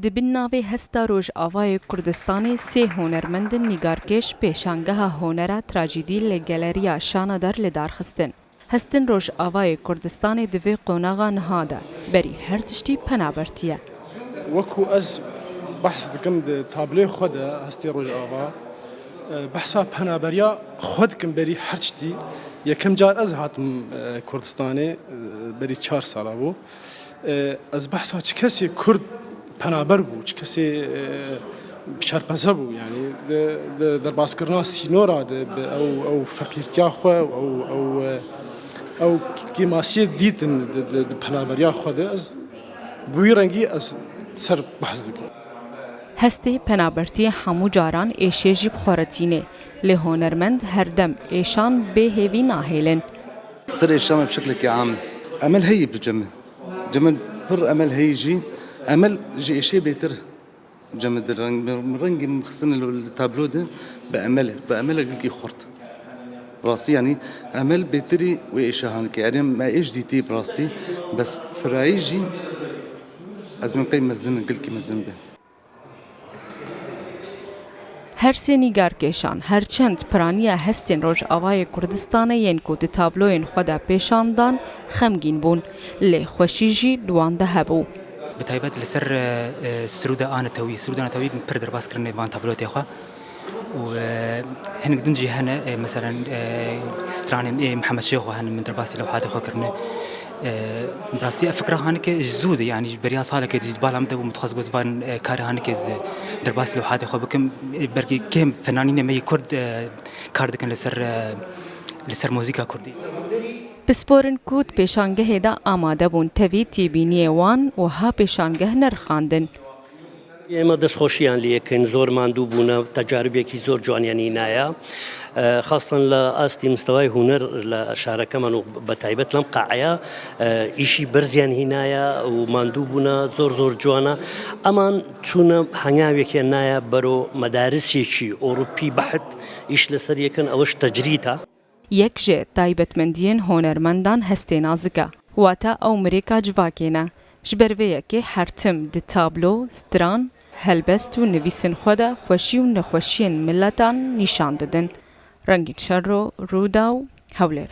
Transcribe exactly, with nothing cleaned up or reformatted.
Di bin navê Hesta Rojavayê Kurdistanê sê hunermendin nîgarkêş pêşangeha hunera trajîdî li Galeriya Şanadar li dar xistin. Hestin Rojavayê Kurdistanê di vê qonaxa niha de berî her tiştî penabertî ye. Wekî ez behs dikim di tabloyê xwe de Hestê Rojava, e, behsa penaberiya xwe dikim berî her tiştî. Yekem car ez hatim, e, Kurdistanê, e, berî çar sala bû. E, ez behsa çi kesê Kurd penaber bû, çi kesê, e, şerpeze bû, yanî di, di derbaskirina sînora de bi ew, ew feqîrtiya xwe, ew, ew, e, ew kêmasiyê dîtin di, di, di penaberiya xwe de, ez bi wî rengî ez ser behs dikim. Hestê penabertiyê hemû caran êşê jî bi xwe re tîne, lê hunermend her dem êşan bê hêvî nahêlin. Ser êşa me bi şeklekî am e. Emel heyî bi cem e. Cem e pir emel heyî jî. Emel ji êşê bêtir e. Cem e di reng, rengî min xistine li, li tablo de bi emel e. Bi emel e gilkî xurt. Rastî yanî emel bêtirî wê êşa hanike. Erê me êş dîtî bi rastî. Bes firayî jî ez min qey mezin, gilkî mezin be. Her sê nîgarkêşan her çend piraniya hestên Rojavayê Kurdistanê yên ku di tabloyên xwe de pêşan dan, xemgîn bûn, lê xweşî jî di wan de hebû. Bi taybet li ser, e, e, sirûda Anetewî, sirûda Anetewî min pir derbas kirine van tabloyê xwe. Û, e, hinek din jî hene, e, meselen, e, stranên ê Mihemed Şêxo hene, min derbasî lewhatê xwe kirine. E, bi rastî ev fikra hanike ji zû de, yanî ji beriya salekê di bala min de bû, min dixwest got van, e, karê hanike ez derbasî lewhatê xwe bikim. E, belkî kêm fenanînê me yê Kurd, e, kar dikin li ser, e, li ser muzîka Kurdî. Pisporin ku di pêşangehê de amade bûn tevî têbîniyê wan wiha pêşangeh nerixandin. ئێمە دەستخۆشییان لێ یەکەین، زۆر ماندوو بوونە، تەجاروبێکی زۆر جوانیان هینایە، ئە، خاستەن لە ئاستی مستەوای هونەر لە شارەکەمان و بە تایبەت لەم قاعەیە، ئە، ئیشی بەرزیان هینایە و ماندوو بوونە، زۆر زۆر جوانە. ئەمان چوونە هەنگاوێکیان نایە بەرەو مەدارسێکی ئەوروپی بەحت ئیش لەسەر یەکەن، ئەوەش تەجریدە. Yek ji taybetmendiyên hunermendan hestê nazik e, wate ew mirêka civakê ne. Ji ber vê yekê her tim di tablo, stran, helbest û nivîsên xwe de xweşî û nexweşiyên miletan nîşan didin. Rengîn Şerro, Rûdaw, Hewlêr.